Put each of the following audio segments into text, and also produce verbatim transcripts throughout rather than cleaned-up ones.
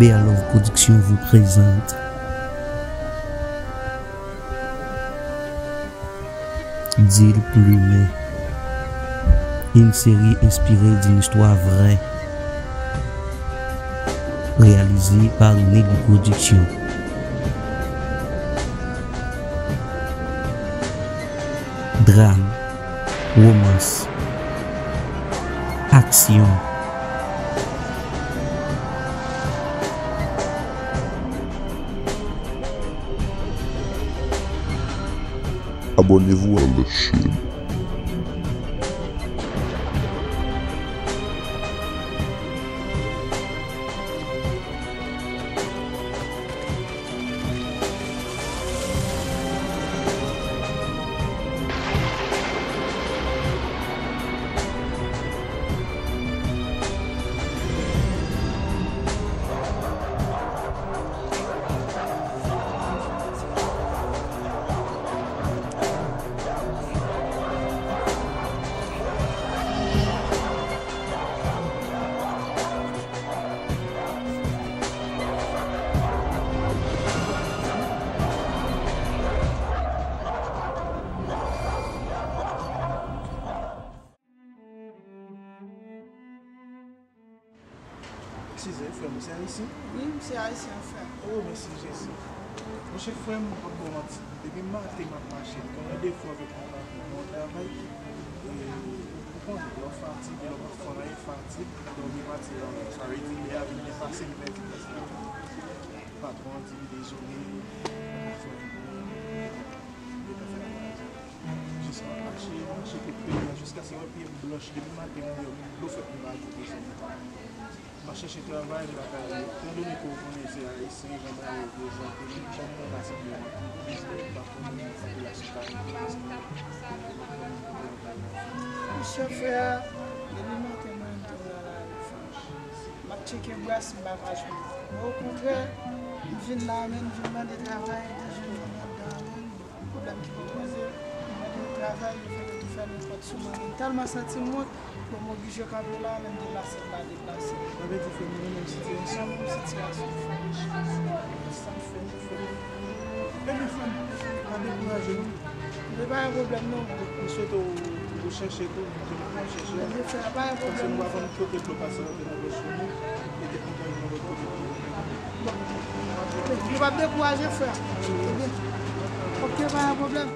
Bear Love Production vous présente Deal Plumen, une série inspirée d'une histoire vraie, réalisée par Nelly Production. Drame, romans, aksyon. Abonnez-vous à la chaîne. Eskize, frè m, ou se ayisyen? Wi, m se ayisyen, frè. Oh, mèsi Jezi. Monchè, frè m, m p ap ba w manti. Depi maten m ap mache, m konn randevou avèk yon patwon nan yon travay. E, ou konnen, lè w fatige, lè w pa fè anyen, fatig dòmi pati la. Sa vle di, lè a vin depase m, pèdi plas la. Patwon an di m dezole, frè m, yo te fè travay. Jis m ap mache, mache tout peyi a, jiskaske m wè pye m blanch depi maten, m deyò, m dlo fèt m pa ajoute sou mwen. M ap chèche travay, m pa ka jwenn. Etandone ke w konnen se ayisyen, jan bagay yo prezante, menm kòm mwen ka santi m an prizon, m pa konnen nan popilasyon ka rete. Monchè frè, depi maten mwen m te nan lari, frè. M ap tcheke bras, m pa ka jwenn. Men okontrè, m vin la menm, m vin mande travay, m te jwenn yon anndan menm. Pwoblèm ki poze, mwen gen travay, yo fè yo tou fèmen pòt sou mwen. Mwen tèlman santi m wont, bon, m oblije kanpe la, lè m deplase, m pa deplase. Sa vle di fè nou nan menm sitiyasyon? Nan menm sitiyasyon. Sa m fè, m fè. Ebyen, frè m, pa dekouraje non. Men pa gen pwoblèm non. M swete w, w chèche tou, menm jan m ap chèche a. Ebyen, frè, pa gen pwoblèm. Paske nou pa konn kote dlo pase rantre nan pòch nou, e te konn nan lòt kote tou. Bon, nou p ap dekouraje, frè. Ebyen, oke, pa gen pwoblèm.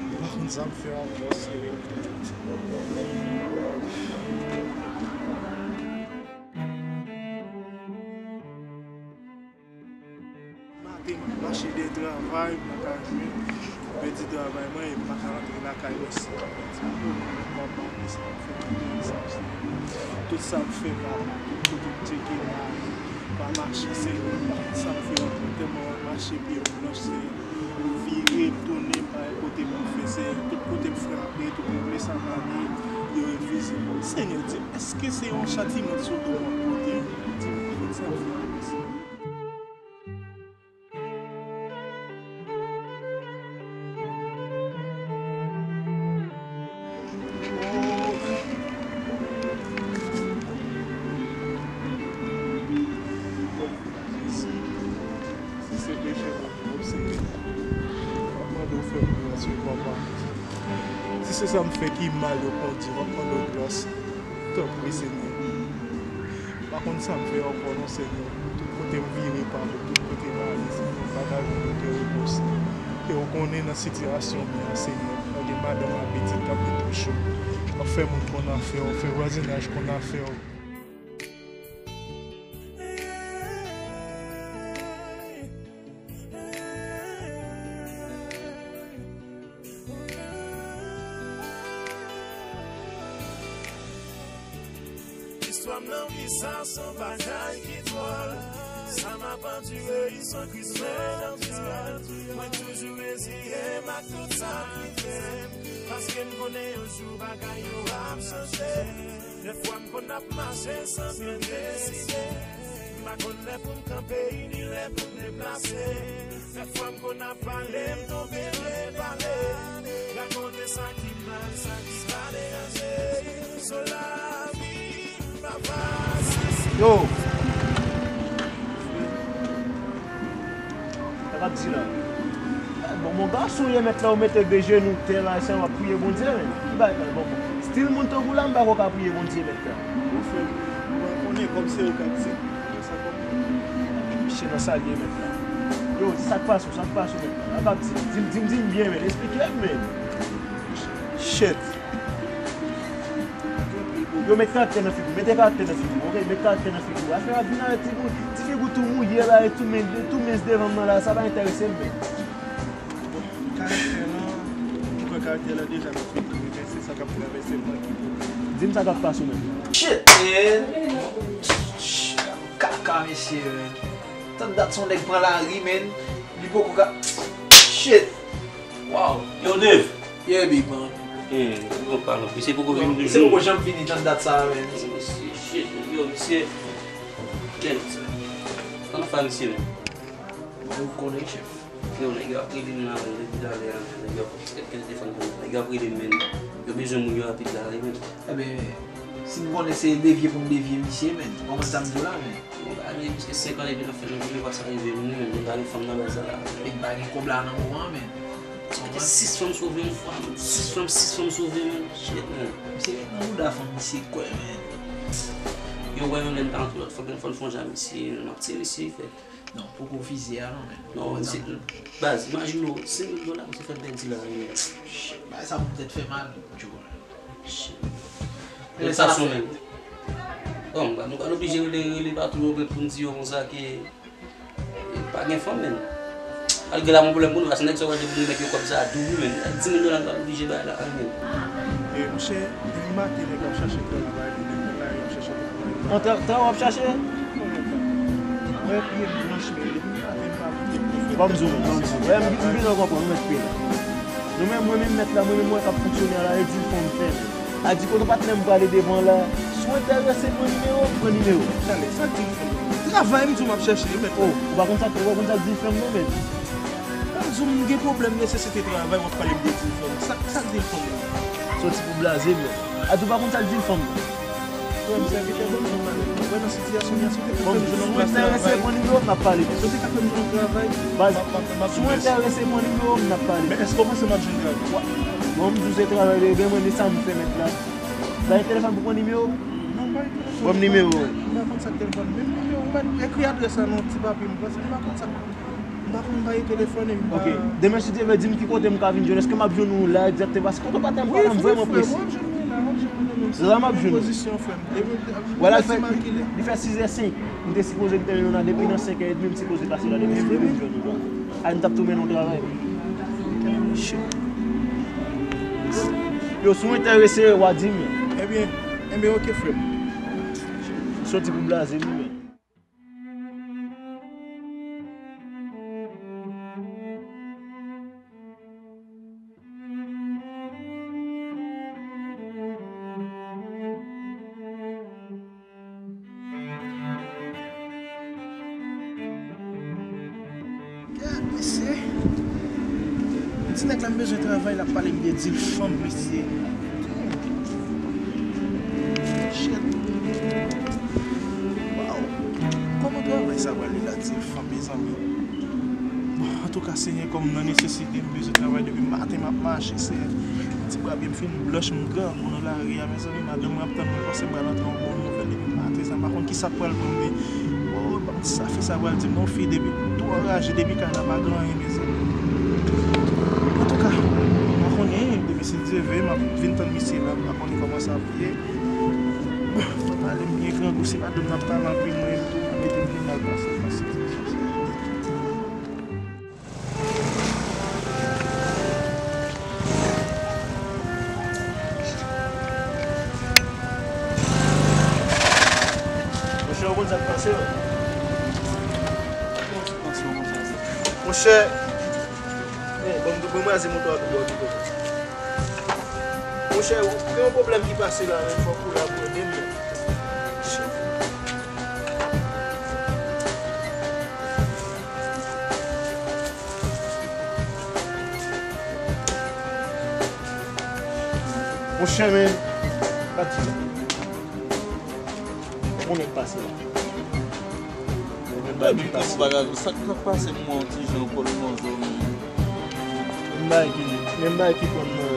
M pa konn sa m fè ankò, sere. Maten, m ap mache dèyè travay, m pa ka jwenn. M pèdi travay mwen, e m pa ka rantre lakay mwen san m pèdi. Oh, mwen papa, men sa m fè, men sa m fè. Tout sa m fè, papa, tout kote m tcheke, m ale, m pa mache, Senyè, m pa konn sa m fè ankò, tèlman m ap mache, pye m blanch, Senyè. M vire, m tounen, m pa gen kote pou m fè, Senyè. Tout kote m frape, tout kote m sakaje, yo refize m. Senyè, di m, èske se yon chatiman sou do m w ap pote? Di m, ki sa m fè ankò, Senyè? Si se peche mwen, m ap mande w fè m gras, wi, papa. Si se sa m fè ki mal, yo kondi, m ap mande w gras. Tanpri, Senyè. M pa konn sa m fè ankò non, Senyè. Tout kote m vire, papa, tout kote m ale, Senyè, m pa ka jwenn okenn repons. E w konnen nan sitiyasyon m nan, Senyè, mwen gen madanm ak pitit k ap ret pou cho. W ap fè moun konn afè w, w ap fè vwazinaj konn afè w. Nan vi sa se yon bagay ki dwòl. Sa m ap andire, i se yon Christmas. Mwen toujou reziye m ak tout sa k rive m, paske m konnen yon jou bagay yo ap chanje. Dèfwa m konn ap mache san byen deside. M pa konn lè pou m kanpe, ni lè pou m deplase. Dèfwa m konn ap pale, m tonbe nan pale. Rakonte sa ki mal, sa ki pa deranje. So lavi, m pa fasil. Yo! Sa k ap di la? Bon, bon gason ye, mèt la, ou mete de jenou tè la, sa w ap priye Bondye, men. Ki bagay la, bon, bon. Stil moun tankou la, m pa kwè w ka priye Bondye, mèt la. Bon, frè m, ou pa konnen kòm se ou k ap di. Misye nan sa l ye, mèt la. Yo, sa k pase w, sa k pase w, mèt la? Sa k ap di? Di m, di m, di m byen, men. Esplike m, men. Shit. Yo, met karaktè nan figi w, mete karaktè nan figi w, oke? Met karaktè nan figi w. Afè a vin avèk ti bout, ti figi w tou mouye la, e tou men, tou mens devan m nan la, sa pa enterese m, men. Bon, karaktè lan, m kwè karaktè lan deja nan figi m, men se sa k ap travèse m nan ki pwoblèm. Di m sa k ap pase w menm. Shit, man. Kaka, mesye, man. Tann dat se yon nèg pran lari, man. Li poko ka. Shit. Wow. Yo, Dave. Yeah, big man. Eh, nou pale. Misye poko vini toujou. Misye poko janm vini, tann dat sa, man. Shit, yo, misye. Kèt. Ann fè misye, man. Ou konnen, chèf. Yo, nèg yo ap rele m la, men, depi talè a, nèg yo ap, kèt, kèt telefòn pou mwen. Nèg yo ap rele m, men. Yo bezwen moun yo rapid la, wi, men. Eben, si m konnen se devye pou m devye misye, men. Ou konprann sa m di w la, men. Bon, ba, men, piske senk an depi n ap fè l, men pa sa rive m, wi, men, m pa gen fanm nan baz la, la. Nèg pa gen kòb la nan moman, men. Sa te sis fanm sove yon fwa, men. Sis fanm, sis fanm sove, men. Shit, men. Misye ret nan bouda fanm misye kwè, men. Yo wè yon lè n pa antre lòt fwa, men fò n fè yon jan misye, men m ap tiye misye, fè. Non, poko vize a non, men. Non, men se, baz, imajine w, senk mil dola, misye fè m pèdi la, men. Bagay sa pou tèt fè mal, Joe. Shit. Men sa n ap fè. Bon, nou pa oblije rele, rele patwon yo pou n di yo konsa ke, e, pa gen fanm, men. Malgre la, gon pwoblèm pou nou, paske nèg sa yo pral depoze nèg yo kòb sa a doub, men. Dis mil dola, nou pa oblije bay la, men. E, monchè, depi maten, nèg yo ap chache travay, nèg nan lari ap chache travay. An, tra-, travay w ap chache? Mwen pye m blanch, men depi maten m pa moute pou fè. Ban m di w, ban m di w. Wè, m, m bezwen konprann, ou mèt peye. Nou menm, mwen menm mèt la, mwen menm wè k ap fonksyone a la, e di l fè m fè. A di kote patnè m prale devan la, si w enterese pran nimewo m, pran nimewo. Tande, sa k di l fè m? Travay m di w m ap chache, mèt la. Oh, ou pa konn sa, ou pa konn sa k di l fè m non, mèt. Ban m di w, m gen pwoblèm nesesite travay, w ap pale m de di l fè m. Sa, sa k di l fè m? Soti pou blaze m. A di w pa konn sa k di l fè m. Frè m, sèvitè, ban m di w bagay. Ou wè nan sitiyasyon m nan, si w te ka fè m jwenn yon plas travay, si w te ka fè m jwenn yon travay, m ap, m ap, m ap, m ap, si w enterese pran nimewo m, n ap pale. Men èske w panse m ap jwenn travay? Bon, m di w se travay, men mwen, men sa m fè mèt la. Bay telefòn pou pran nimewo? Non, bay telefòn. Ban m nimewo. M pa konn sa k telefòn. Menm nimewo, ou mèt ekri adrès la nan yon ti papye, m panse m pa konn sa. M pa konn bay telefòn e m pa. Ok. Demen, si Dye vle, di m ki kote m ka vin jwenn. Èske m ap jwenn ou la egzakteman? Paske kote w pa t, m pa la, m vrèman prese. Wi, frè m, w ap jwenn mwen la, w ap jwenn mwen menm. La m ap jwenn ou. Pozisyon, frè m. Wè la, li fè, li fè sis è senk. M te sipoze m te mennen w la depi nan senk è edmi, m sipoze pase la depi, m te vin jwenn ou la. A, m t ap tou mennen w travay. Shit. Yo, si w enterese, w a di m. Ebyen, ebyen, ok, frè m. Soti pou blaze m, men. Gad, mesye. Ti nèg la, m bezwen travay, l ap pale m de dil fanm, mesye. Shit. Wow. Kòman travay sa pral ye la, dil fanm, mezanmi? Bon, antouka, Senyè, kòm m nan nesesite, m bezwen travay depi maten, m ap mache, Senyè. Ti bra byen m fin blanch, m grangou nan lari a, mezanmi, madanm mwen ap tann mwen, panse m pral antre yon bon nouvèl depi maten sa, m pa konn kisa k pral pran m, men, oh, m pa konn sa fi sa pral di m, non, fi depi tou anraje, depi kay la pa gen anyen, mezanmi. Antouka, m pa konnen, depi si Dye vle, m ap vin tann misye la, m pa konnen kòman sa ap ye. Bon, fò m ale, m byen grangou, se madanm nan ap pale anpil, mwen menm tou, m ap mete m pi mal pase nan sitiyasyon sa. Chè, men, bon, bon, mwen se moto a pou bò pito. Monchè, ou gen yon pwoblèm ki pase la, men fòk ou la pou ede m, men. Monchè, men, pati la. Ou konnen k pase la. Ou konnen bagay ki pase. Sa k ap pase, m wè yon ti jan kò l manze, men. Menm bagay ki, menm bagay ki pran nan,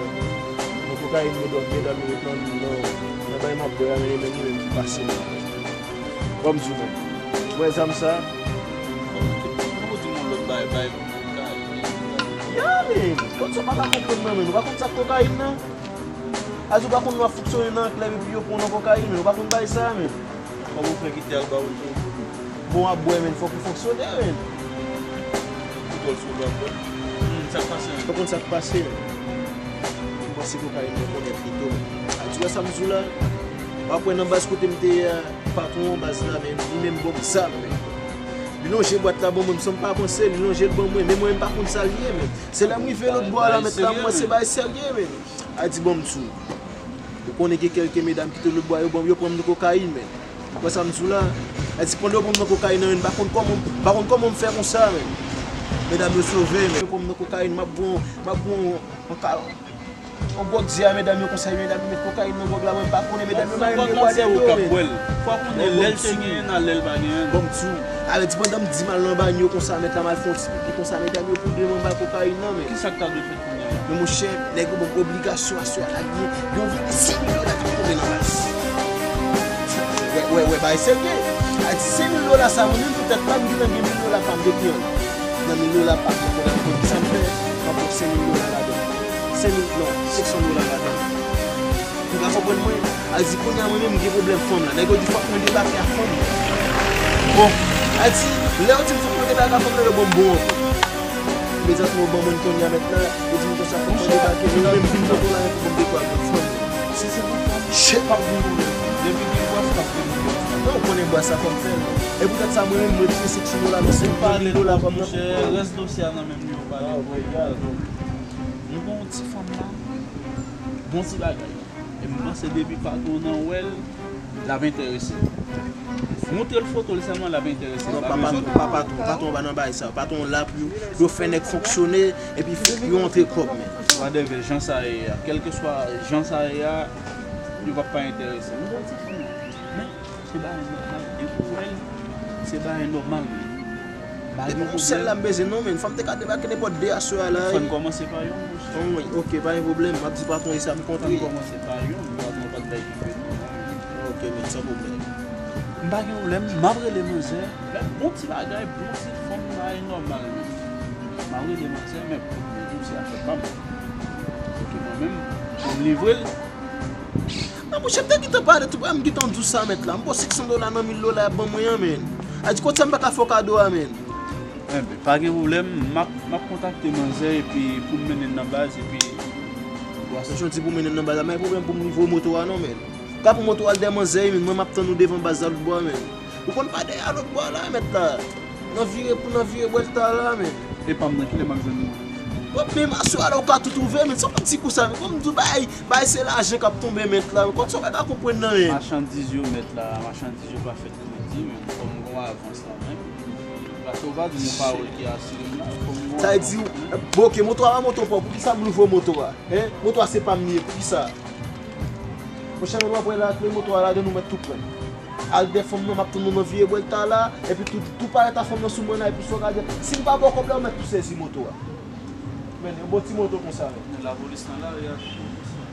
nan kokayin, nan dwòg, medam yo pran nan, nan bagay m ap bwè a, men li menm, li menm ki pase la. Ban m di w, men. Ou wè zam sa? Ou di m yon lòt bagay, bagay pou kokayin. Ya, men. Kot sa w pa ka konprann nan, men. Ou pa konn sa k kokayin nan? Azi ou pa konn w ap fonksyone nan klèb epi yo pran w nan kokayin, men ou pa konn bagay sa a, men. Kòman w fè kite al ba w tou? Bon, w ap bwè, men fòk ou fonksyone, men. Ou tòl sou w ap bwè? Hmm, sa k pase, men? Ou konn sa k pase, men. M panse kokayin nan konnen pito, men. Azi w wè sa m di w la? W ap wè nan baz kote m te ye a, patwon baz la, men li menm ban m zam, men. Li lonje bwat la ban mwen, m sanm pa panse, li lonje l ban mwen, men mwen menm pa konn sa l ye, men. Se lè m rive lòt bò a la, mèt la, m wè se bagay serye, men. A di, bon, m di w, ou konnen gen kèlke medam ki te lòt bò a, yo ban, yo pran m nan kokayin, men. Ou konn sa m di w la? A di, pandan yo pran m nan kokayin nan, men, m pa konn kòman, m pa konn kòman m fè konsa, men. Medam yo sove, men. Yo pran m nan kokayin, m ap bon, m ap bon, yon ka, yon gwòg di a, medam yo konsa, medam yo met kokayin nan gwòg la, mwen m pa konnen, medam yo mare m de bwa de do, men. Fò w konnen lè l te genyen nan lè l pa genyen. Bon, m di w, a di, pandan m di m al nan banyo konsa, mèt la m al fè yon ti pipi konsa, medam yo poudre m anba kokayin nan, men. Kisa k ta dwe fèt? Men monchè, nèg yo ban m obligasyon aswè a la, gen yon vale senk mil dola k ap tonbe nan baz. Wè, wè, wè, bagay serye. A di senk mil dola sa, mwen menm pou tèt pa m, m gentan gen mil dola pa m depi an. Nan mil dola pa m, mwen konn ap konn ki sa m fè, m ap pran senk mil dola ladan. Senk mil, non, senk san dola ladan. Ou ka konprann mwen? A di kounye a mwen menm, m gen pwoblèm fanm la. Nèg yo di fòk mwen debake ak fanm mwen. Bon, a di, lè yo di m fòk mwen debake ak fanm nan, yo ban m bon anpil. Imedyatman yo ban mwen kounye a mèt la, yo di m konsa fòk mwen debake, men ou menm vin kote w la, men pou ban m de twa grenn fanm. Si se pou fanm, shit, p ap gen pwoblèm. Depi gen bwa, p ap gen pwoblèm. Non, ou konnen bwa sa fò m fè l. E poutèt sa, mwen menm, m retire senk san dola, non, senk mil dola kòm nan. Rès dosye a nan men m, yo pale. M gen yon ti fanm la, bon ti bagay. E m panse depi patwon nan wè l, l ap enterese. Montre l foto l sèlman, l ap enterese. Non, pa patwon, pa patwon, patwon pa nan bagay sa. Patwon la pou yo, yo fè nèg fonksyone, epi yo antre kòb, men. Whatever, jan sa ye a, kèlkeswa jan sa ye a, yo p ap pa enterese. M di w ti fanm nan. Men, se bagay nòmal. Depi w wè l, se bagay nòmal. Depi yon sèl la m bezwen non, men. Fanm te ka debake nenpòt de aswè a la. Fò n kòmanse pa youn, monchè. Wi, ok, pa gen pwoblèm. M ap di patwon e sa m kontre. Fò n kòmanse pa youn, patwon pa t bay ki fè nou. Ok, men, san pwoblèm. M pa gen pwoblèm, m ap rele manzè. Bon ti bagay, bon ti fanm, bagay nòmal, men. M ap rele manzè, men pou m di w se afè pa m. Ok, mwen menm, pou m livre l, non, monchè, m te gentan pale tou prè, m gentan di w sa, mèt la. M pran senk san dola nan mil dola y ap ban mwen an, men. A di, kot sa m pa ka fè w kado a, men? Enben, pa gen pwoblèm, m ap, m ap kontakte manzè epi pou m mennen l nan baz, epi w a... Jodi pou mennen l nan baz la, men pwoblèm pou m livre w moto a, non, men. Ou ka pran moto a al dèyè manzè, men mwen, m ap tann ou devan baz la lòt bò a, men. Ou konn pa dèyè a lòt bò a la, mèt la. Nan vire pou nan vire bwèl ta la, men. E pa m nan, kilè m ap jwenn ou? Bon, men aswè a la, ou ka tou twouve, men. Sa w ap di konsa, men. Kòm m di w, bay, bay, se lajan k ap tonbe, mèt la. Kòm sa w pa ka konprann nan, men. Machandiz yo, mèt la, machandiz yo pa fèt kredi, men. Fò m gon avans la, men. Paske ou pa di m yon pawòl ki asire m la, fò m gon avans. Sa vle di, bon, ok, moto a pa moto pa w, poukisa m louvri moto a? Hein? Moto a se pa m li ye, poukisa? Monchè, men m ap wè lakle moto a ladan, nou mèt tou pran. Al dèyè fanm nan, m ap tann nou nan vire bwèl ta la, epi tou, tou parèt a fanm nan sou mwen la, epi sa w ka di, si m pa ba w kòb la, ou mèt tou sezi moto a. Men, yon bon ti moto konsa, men. Men lapolis nan lari a tou konsa.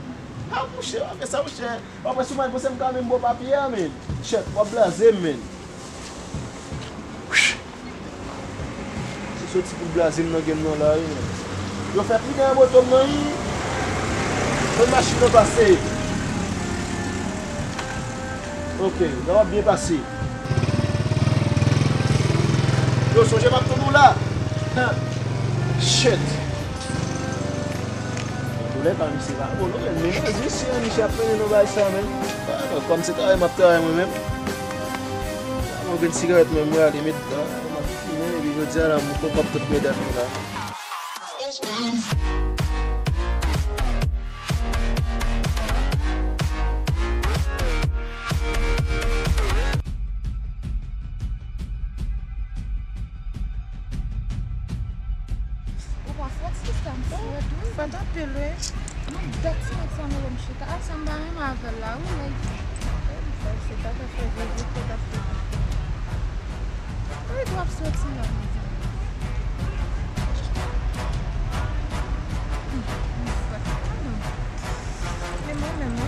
A, monchè, w ap fè sa, monchè. W ap wè si w mal panse m ka menm ba w papye a, men. Chèf, w ap blaze m, men. Se soti pou blaze m nan gen m nan la, wi, men. Yo fè pri dèyè moto m nan, wi. Fè machin nan pase. Ok, la w ap byen pase. Yo, sonje m ap tann ou la. Shit. Antoulèka, misye pa bon non, men, men, men, misye, misye ap mennen nan bagay sa, men. Ah, non, kòm se travay m ap travay mwen menm. Mwen grenn sigarèt mwen, mwen ale met dan, m ap fimen, epi Jodi a la, m konprann tout medam yo la. Ou pa frèt, sistè m frèt, wi. Frèt anpil, wi. Mwen dat ti nèg sa nan lè m chita. A, sa m pa renmen avè l la, wi, like. Sa se pa ta fè vye vye fè ta fè. Wi, w ap soti la, mezanmi. Hmm, m frèt. A non. E mwen menm, wi.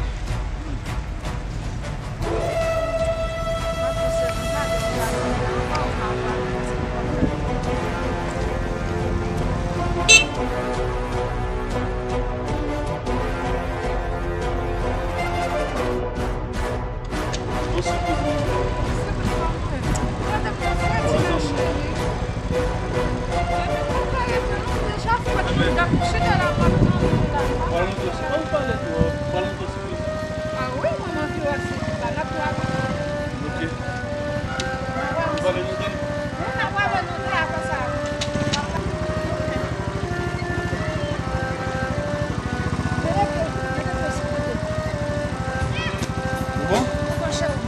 Pral monte sou, oh, pale tou, pral monte sou prizon. A wi, mwen, m anvi wè si la, n ap travay. Ok. Pale monte. Wi, n ap pale monte apre sa. Ou bon? Ou bon, cheri.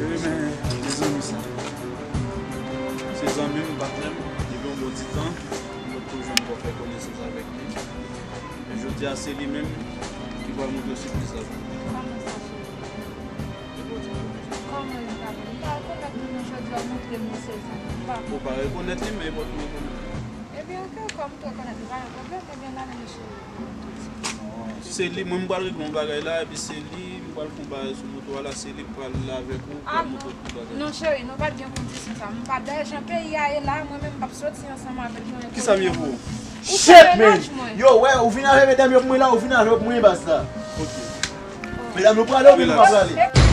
Ebyen, men, mezanmi sa. Se zanmi m, patnè m, depi yon bon ti tan, m pa t ko jwenn pou fè konesans avèk li. E jodi a, se li menm ki pral montre sipriz la pou mwen. Kòman sa, cheri? Kòman li ta vle? M pa rekonèt li non, jodi a w montre m li se zanmi m, m pa. Ou pa rekonèt li, men e pa tou rekonèt li. Ebyen, ok, kòm m tou rekonèt li, pa gen pwoblèm, ebyen, n ale, cheri. Non, si se li, mwen, m pral regle yon bagay la, epi se li, m pral fè yon bagay sou moto a la, se li k pral la avèk ou, k ap montre w tout bagay. Non, cheri, nou pa t gen kondisyon sa. M pa, dayè, jan peyi a ye la, mwen menm, m p ap soti ansanm avè l pou yon kisa m ye pou ou? Ou fè mennaj mwen. Yo, wè, ou vin avè medam yo pou mwen la, ou vin avè yo pou mwen, baz la. Ok. Medam yo prale, oubyen nou pa prale?